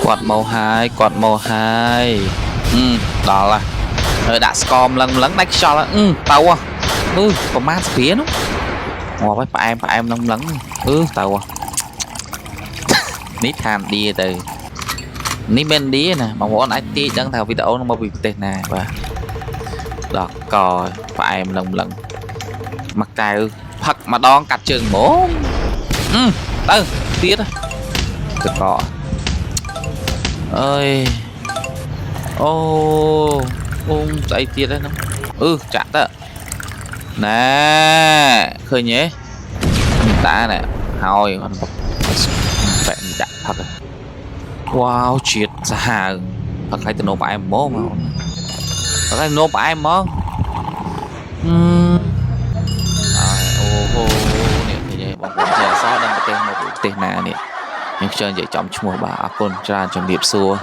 គាត់មកហើយគាត់មកហើយអឺដល់ហើយហើយដាក់ស្ករម្លឹងម្លឹងដាច់ខ្យល់ហើយអឺទៅហ៎អឺប្រហែលស្ព្រានោះងាប់ហើយផ្អែមផ្អែមនឹងម្លឹងអឺទៅហ៎នេះឋានឌីទៅនេះមិនឌីណាបងប្អូនអាចទាយដឹងថាវីដេអូនោះមកពីប្រទេសណាបាទដល់កផ្អែមនឹងម្លឹងមួយកែវផឹកម្ដងកាត់ជើងហ្មងអឺទៅទៀតតកអើយអូអូស្អីទៀតហ្នឹងអឺចាក់ទៅណែឃើញទេតាណែហើយគាត់បែកដាក់ផឹកវ៉ាវជាតិសាហាវផឹកឲ្យទំនោរផ្អែមហ្មងបងផឹកឲ្យទំនោរផ្អែមហ្មងអឺហើយអូហូនេះឃើញទេបងប្អូនចេះអសរដឹងប្រទេសមកប្រទេសណានេះខ្ញុំខ្ជិលនិយាយចំឈ្មោះបាទអរគុណច្រើនជំរាបសួរ។